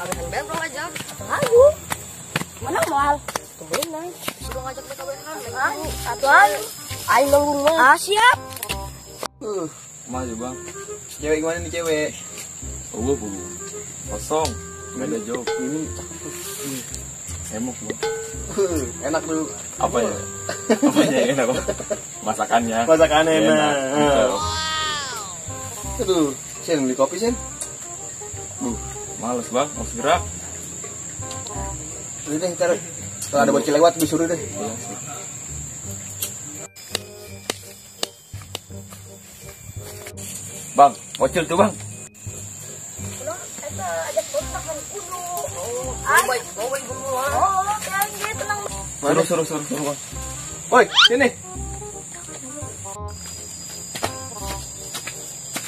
Kabehan bebro aja. Atau ayo. Mana moal? Kebenan. Sudah ngajak ke kabehan. Atau ayo. Ayo nanggung mah. Ah, siap. Maju, Bang. Cewek gimana nih cewek? Oh, bu. Kosong. Enggak ada job. Ini cakep tuh. Semok, Bang. Enak tuh. Apa ya? Apanya yang enak, Bang? Masakannya. Masakannya enak. Aduh, Sen beli kopi, Sen. Males, Bang, harus gerak. Udah deh, ntar kalau ada bocil lewat gue suruh deh. Iya sih. Bang, bocil tuh, Bang. Suruh, suruh, suruh, Bang. Woi, sini.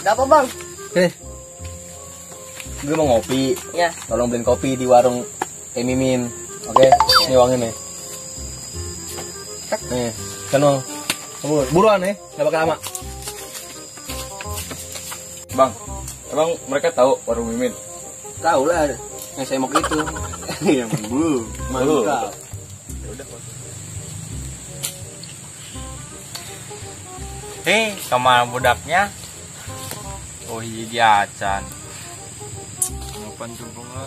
Ada apa, Bang? Sini. Gue mau ngopi. Ya. Tolong beliin kopi di warung Mimin. Oke, ini uangnya nih. Nih, sono. Buruan ya, nggak bakal lama. Bang, emang mereka tahu warung Mimin? Tahu lah, yang saya mau itu. Yang bu, mantap. Ya udah, Bang. Hei, kemana budaknya? Oh, hiji acan. Kapan cemplung lah.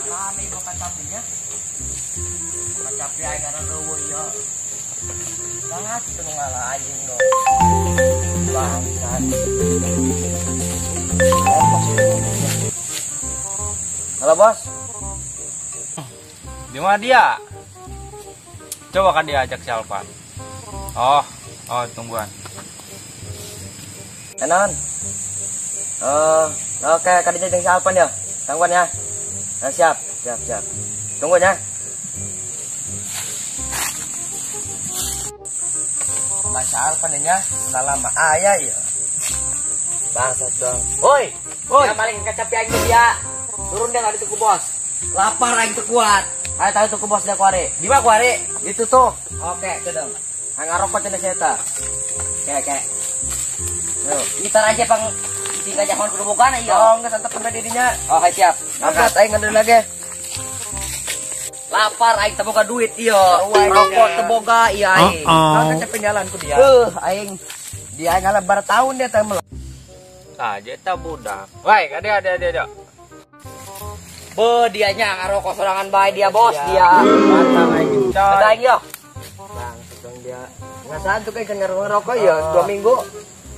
Rame bukan capinya. Bukan capi aing karena reueuh ieu. Sangat teu ngalah anjing dong. Bangsat. Halo, Bos. Di mana dia? Coba kan diajak si Alvan. Oh, tungguan. Enon. Oke, kadinya jeung si Alvan ya. Tangguan ya. Nah, siap, siap, siap. Tunggu ya. Mas Alvan nya sudah lama. Ah, ya, ya. Bangsat dong. Woi, woi. Ya paling kecapi aing dia. Turun deh enggak dituku bos. Lapar aing teu kuat. Ayo tahu tuku bos dah kuare. Di mana kuare? Itu tuh. Oke, ke dong. Hang ngarokok cenah saya eta. Oke, oke. Yo, gitar aja pang tinggal jangan kudu bukan iya. Oh, enggak santap sampai didinya. Oh, hai siap. Angkat aing ngandeun lagi. Lapar aing teu boga duit iya. Rokok teu boga iya aing. Kau kecepin jalan ku dia. Aing dia ngalah bar tahun dia teh melak. Ah, jeta budak. Woi, kade ada. Be dianya ngarokok sorangan bae dia bos dia. Mantap aing. Ada aing yo. Bang, sedang dia. Ngasaan tuh kayak ngerokok ya 2 minggu.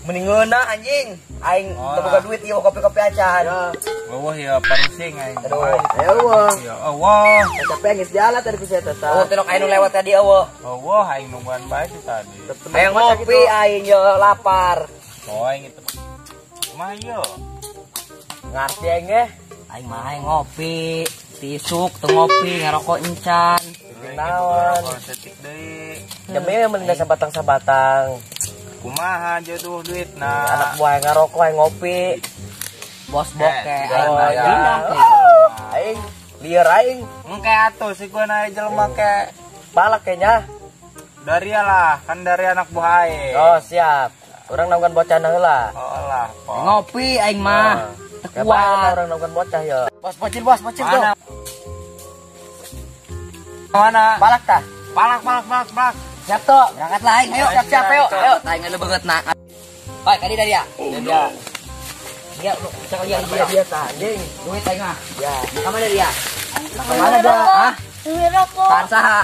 Mending ngeunah anjing. Aing teu boga duit ieu kopi-kopi acan. Wah ya parusing aing. Aduh, ayo wah. Ya Allah. Tapi aing geus jalan tadi ku saya teh. Oh, tenok aing nu lewat tadi eueuh. Eueuh aing nungguan bae sih tadi. Aing ngopi aing yo lapar. Oh, aing itu. Mah yo. Ngarti aing ge. Aing mah aing ngopi, tisuk teu ngopi ngarokok encan. Naon? Setik deui. Jamnya mending sabatang-sabatang. Kumaha jodoh duit nah. Anak buah yang ngarokok yang ngopi. Bos bokeh aing mah pindah. Aing liar aing. Engke atuh si gua naik jelema ke. Palak kayaknya. Dari lah, kan dari anak buah aing. Oh, siap. Urang nongkan bocah heula. Oh lah. Ngopi aing mah. Teu kuat orang nongkan bocah ya. Bos bocil tuh. Mana? Palak tah. Palak palak. Siap toh, berangkat lah aing. Ayo, siap-siap ayo. Ayo, aing ada banget nak. Baik, tadi dari ya. Dia. Dia bisa lihat dia tah anjing. Duit aing mah. Ya. Ka mana dia? Mana dia? Hah? Rokok. Tahan saha?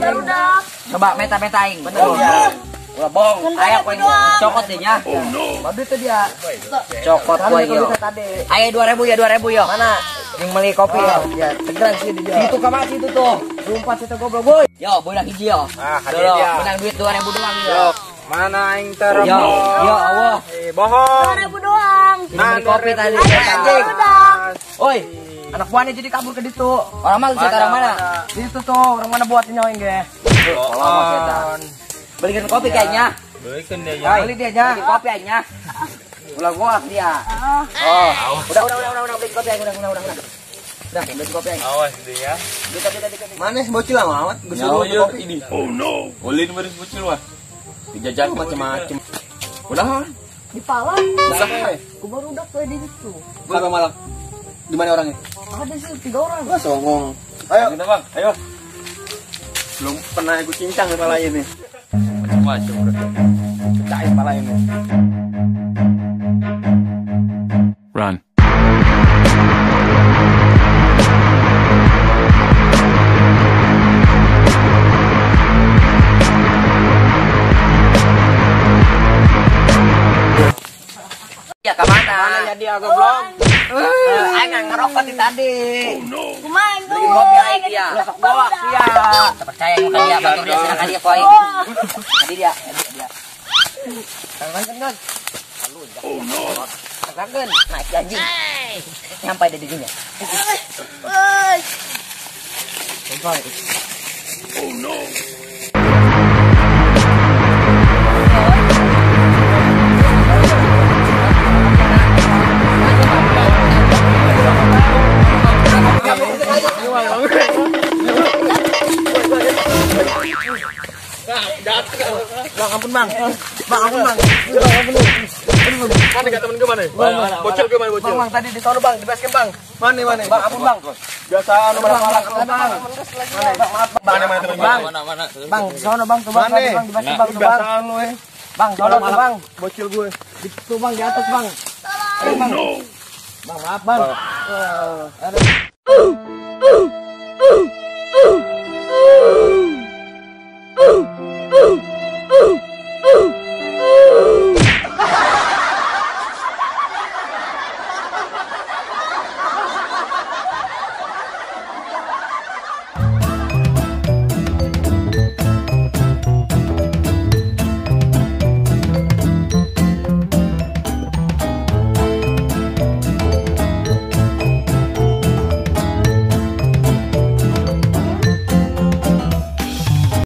Barudak. Coba meta-meta aing. Bener dia. Ulah bohong. Aya poin cokot deh nya. Baru itu dia. Cokot poin yo. Ayo 2000 ya, 2000 yo. Mana? Yang beli kopi yo. Ya, tegeran sih dia. Situ ka mana situ tuh. Lumpat situ goblok boy. Yo, budak hiji yo. Ah, hadiah. Menang duit 2000 doang yo. Mana aing terem. Yo, yo Allah. Bohong. 2000 doang. Nah, beli kopi tadi. Anjing. Oi, anak buahnya jadi kabur ke ditu. Orang mana orang mana? Situ tuh, orang mana buatnya aing ge. Tolong belikan kopi kayaknya. Belikan dia ya. Beli dia nya. Beli kopi aja. Ulah goak dia. Oh. Udah beli kopi aja, udah. Udah, beli kopi aja. Awas dia. Dikit. Mana bocil lama amat gua suruh kopi ini. Oh no. Ulin baris bocil wah. Dijajan macam-macam. Udah. Di Palang. Udah. Gua baru udah tuh di situ. Berapa malam? Di mana orangnya? Ada sih 3 orang. Wah, songong. Ayo kita, Bang. Ayo. Belum pernah ikut cincang kepala ini. Macam-macam udah. Pecahin kepala ini. Run. Ya ke mana? Mana jadi agak goblok. Aing ngerokok di tadi. Oh no. Kumaha Beli kopi aing dia. Sok bawa dia. Percaya sama dia, batur dia silakan dia koi. Tadi dia, dia. Tangan. Oh no. Tangan naik anjing. Nyampai di dunia. Woi. Sampai. Oh no. Bang, ampun bang. Bang, ampun bang. Ampun. Mana gak temen gue mana? Bocil gue mana bocil? Bang, bang tadi di sono bang, di basecamp bang. Mana mana? Bang, ampun bang. Biasaan lu malah Bang, bang, maaf bang. Mana mana temen gue? Mana? Bang, di sono bang, tuh bang, bang, di basecamp bang, tuh bang. Biasaan lu eh. Bang, sono tuh bang. Bocil gue. Di tuh bang di atas bang. Oh no. Bang, maaf bang. Aduh.